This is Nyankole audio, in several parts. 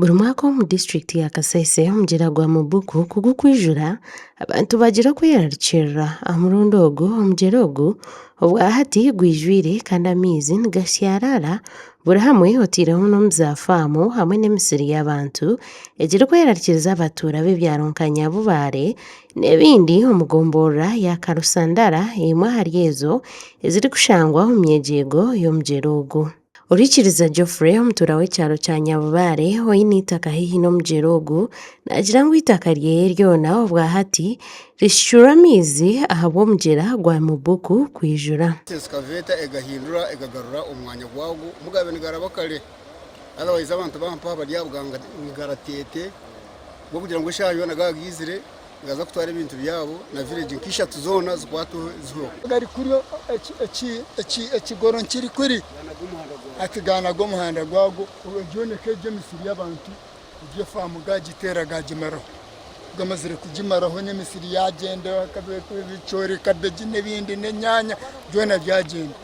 Buri mwaka omu disiturikiti ya Kasese omugyera gwa Mubuku ku gukwijura, abantu bagira okwerarikirira. Aha murundi ogu, omugyera ogu obwahati gwijwire kandi amaizi nigashyaraara buri hamwe otaireho n'omu zaafaamu hamwe n'emisiri y'abantu ekirikwerarikiriza abatuura b'ebyaro nka Nyabubare n'ebindi omu gomborora ya Karusandara emwe ahari ezo ezirikushangwa omu myegyeego y'omugyera ogu. Orikiriza Geoffrey, omutuura w'ekyaro kya Nyabubare oine eitaka haihi n'omugyera ogu, naagira ngu eitaka ryeye ryona obwa hati rishukirwe amaizi ahabw'omugyera gwa Mubuku kwijura. Excavator egahindura egagarura omu mwanya gwago mugabe nigaraba kare otherwise abantu ba mpaha bari aha buganga nigaratete ahabw'okugira ngu eshaaha yoona gaba gaizire nigaza kutwara ebintu byabo na village nka ishatu zoona zikwatweho zihweho. Gari kuri ekigoro nkiri kuri hati ganaga omuhanda gwago gyoneka egyo emisiri y'abantu egyo efaamu gagiteera gagimaraho gamazire kugimaraho n'emisiri yagyenda ebicoori, kabeegi n'ebindi n'enyaanya byona byagyenda.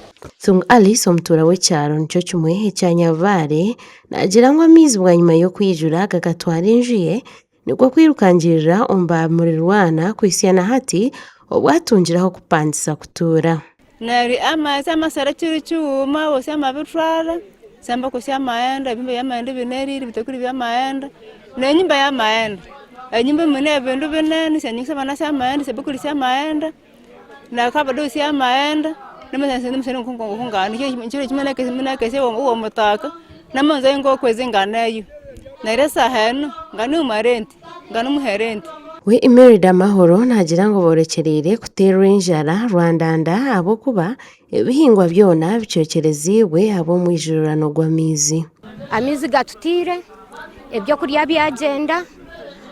Thung Alice omutuura w'ekyaro nikyo kimwe ekya Nyabubare naagira ngu amaizi bwanyima y'okwijura gakatwara enju ye Nikwo kwirukangirira omu baamurirwana kuhitsya na hati obu atungire ah'okupangisa kutuura. Nari amaizi amasara kiri kiwuma bosi amabitwara sambako syamaghenda ebihimba byamaghenda binerire ebitakuri byamaghenda nenyumba yamaghenda enyumba emwe nebindu binene syanyingi syabana syamaghenda syabakuli syamaghenda nakabado syamaghenda nikyo owomutaka namanzi ngokwezi nganeyo neryo esaha enu nganimwa rent nganimuha rent. We Imelda Mahoro naagira ngu boorekyereire kuteerwa enjara Rwandanda ahabw'okuba ebihingwa byona bicwekyereziibwe ahabw'omwijurirano gw'amaizi. Amaizi gatutiire, ebyokurya byagyenda,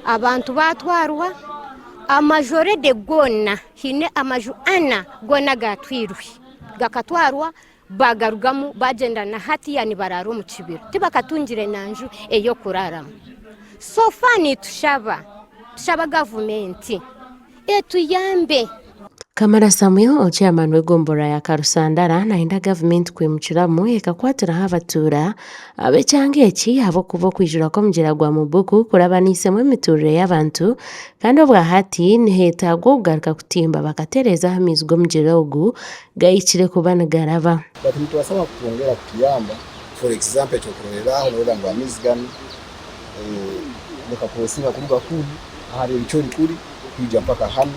abantu baatwarwa, amaju already goona haine amaju ana goona gaatwirwe gakatwarwa baagarugamu baagyenda na hatiiya nibaraara omu kibira tibakatungire na nju ey'okuraaramu. So far nitushaba, tushaba gavumenti etuyambe. Kamara Samuel, Chairman w'egomborora ya Karusandara nayenda gavumenti kwimukiramu ekakwatiraho abatuura ab'ekyanga eki ahabw'okuba okwijura kw'omugyera gwa Mubuku kurabaniisemu emituurire y'abantu kandi obwahati niheetaagwa okugaruka kutimba bakatereeza amaizi g'omugyera ogu gahikire kuba nigaraba. But nitubasaba kutwongera kutuyamba for example ekyokuroreraho norora ngu amaizi ganu gakakrosinga kuruga kunu ahari ebicoori kuri kwija mpaka hanu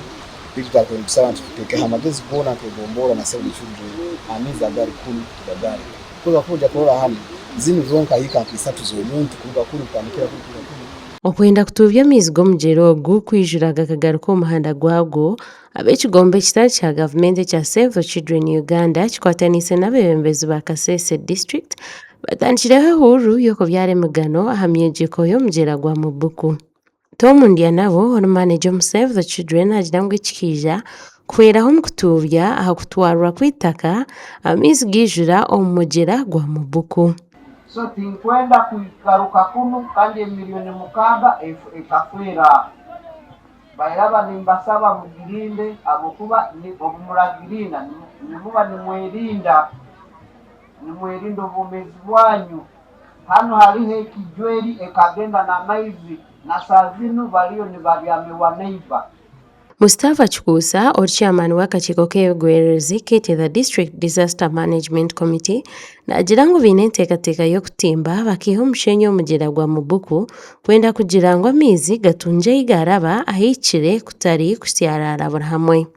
beitu twakaba nitusaba nti tutekeho amagezi goona nk'egomborra na Save the Children amaizi agari kunu tugagaruke because kakuba oija kurora hanu zinu zonka hiika nka isatu z'omuntu kuruga kunu kutandikira kuri kwija kunu. Okwenda kutuubya amaizi g'omugyera ogu kwijura gakagaruka omu muhanda gwagwo, ab'ekigombe ekitari kya gavumenti ekya Save the Children Uganda kikwataniise n'abeebembezi ba Kasese District batandikireho ehururu y'okubyara emigano aha myegyeko y'omugyera gwa Mubuku. Tom Ndyanabo ori maneja omu Save the Children naagira ngu eki kiija kuhweraho omu kutuubya aha kutwarwa kw'eitaka amaizi gaijura omu mugyera gwa Mubuku. So tinkwenda kugaruka kunu kandi emilioni mukaaga ekafeera aho. Bairaba nimbasaba mugirinde ahabw'okuba obu muragirinda nimuba nimwerinda, nimwerinda obwomeezi bwanyu. Hanu hariho ekijweri ekagenda n'amaizi na saa zinu bariyo nibabyama ewa neighbor. Mustafa Kikuusa ori chairman w'akakiiko k'ebigwererezi Kiteetha District Disaster Management Committee naagira ngu baine enteekateeka y'okutimba bakaiha omushenyi omu mugyera gwa Mubuku kwenda kugira ngu amaizi gatungye ahi gaaraba ahikire kutari kusyaraara buri hamwe.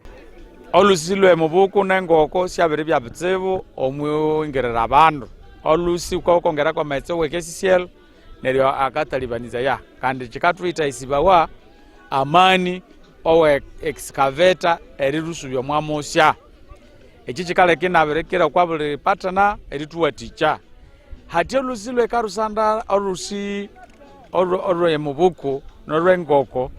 Olusi lwe Mubuku n'engooko syabere bya bitsibu omwingirira abandu. Olusi kwongera kwamaghetse owe KCCL neryo akatalibaniza ya kandi kikatwitayisibawa amani owe excavator erilusubya omwa musya. Eki kikaleka inabirikira okwa buli partner erituwatikya. Hati olusi lwe Karusandara olusi olwe Mubuku nolwengoko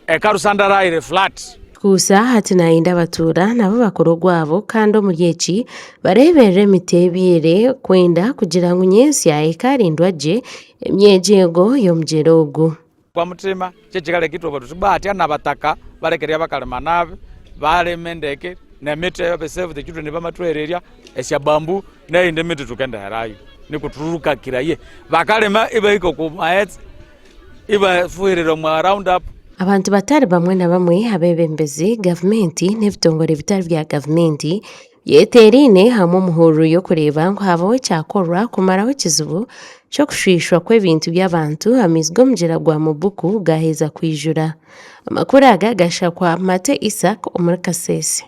Ekarusandara eri flat. Kuusa hati nayenda abatuura nabo bakore ogwabo kandi omuri eki bareeberere emiti ebyire kwenda kugira ngu nyentsya ekaarindwa gye emyegyeego y'omugyera ogu. Kwa mutima kyekikareka itwe tuti bwa nabataka barekerya bakalima nabi balima endeke nemiti ebe save the children bamatwererya esya bamboo neyindi miti tukendeherayo. Nikuturukakiraye bakalima ibahika oku maghetse ibafuhirira omwa round up. Abantu batari bamwe na bamwe, abeebembezi, gavumenti n'ebitongore bitari bya gavumenti byeteeraine hamwe omu hururu y'okureeba ngu haabaho ekyakorwa kumaraho ekizibu ky'okushwishwa kw'ebintu by'abantu amaizi g'omugyera gwa Mubuku gaaheza kwijura. Amakuru aga gashakwa Mate Isaac omuri Kasese.